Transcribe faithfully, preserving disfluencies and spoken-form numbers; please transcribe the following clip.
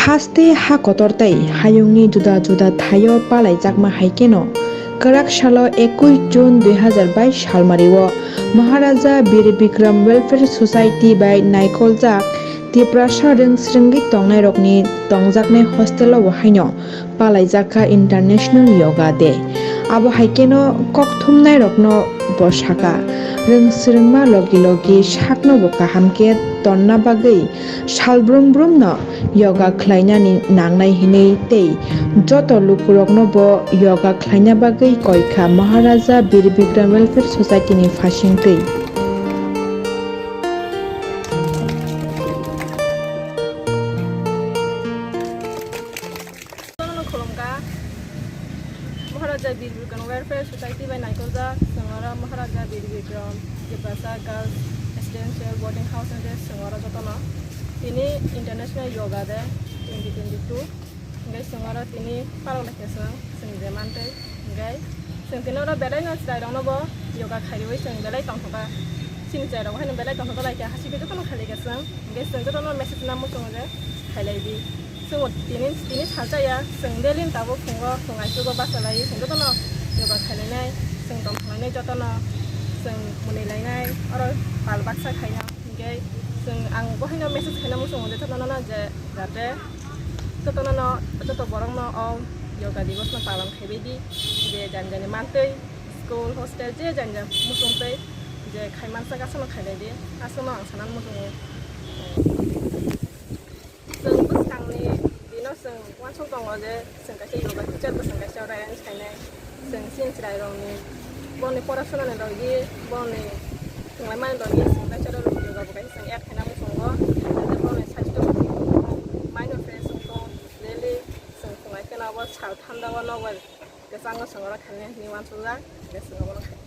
Haste ha kotor tei hayungni juda juda thaio palaijakma hai kheno, kwrak salo ekush June dui hazar bais salmario Maharaja Bir Bikram Welfare Society bai naikoljak Tiprasa rwngsrwngwi tongnairokni tongjaknai hostelo bo haino palaijakha International Yoga Day. Abo hai kheno kokthumnairokno bo sakha, rwngsrwngma logi logi sakno bo kaham khe tonna bagwi salbrum brumno yoga khlainani nangnai hinwi tei joto lukurokno bo yoga khlaina bagwi koikha Maharaja Bir Bikram Welfare Society ni phasingtwi. Jotono khulumkha. Maharaja Bir Bikram Welfare Society bai naikoljak, chwng oro Maharaja Bir Bikram Tiprasa Girls Residential Boarding House hwnwi chwng oro jotono. Tini International Yoga Day twenty twenty-two. Hwnkhe chwng oro tini palok lai khe chwng, chwng je mantwi. Hwnkhe chwng tini oro belai no chwrairokno bo yoga khairwi chwng belai tongthokha. Chini chwrairok haino belai tongthok lai khe, hasik khe jotono khailai khe chwng. Hwnkhe chwng jotono message nang muchungo je khailai di. Chwng tini, tini salsa ya, chwng daily ni tabuk phungo, phung aisugo basa lai, chwng jotono yoga khailainai, chwng tong thanglainai jotono, chwng mwnwi lainai, oro pal baksa khaina. Hwnkhe chwng ang bo haino message khaina muchungo je jotono no je jate jotono no, joto borok no o yoga divos no palan khaibai di, je jani jani mantwi school, hostel, je jani jani muchung twi je khai mansa aswk no khailai di, aswk no ang sana muchungo. Chwng bwskangni dino chwng uansuk tongo je chwng kaisa yoga teacher bo chwng kaisa arrange khainai. Chwng chini chwrairokni boni porasonani logi boni thwnglaimani logi chwng kaisa yoga bo kaisa chwng add khaina muchungo. Tei boni saichito mind fresh wngkho, daily chwng thwnglai kheno abo sal thanda o nogo kwchango chwng oro khainai hinwi uansukjak, tei chwng abono khai.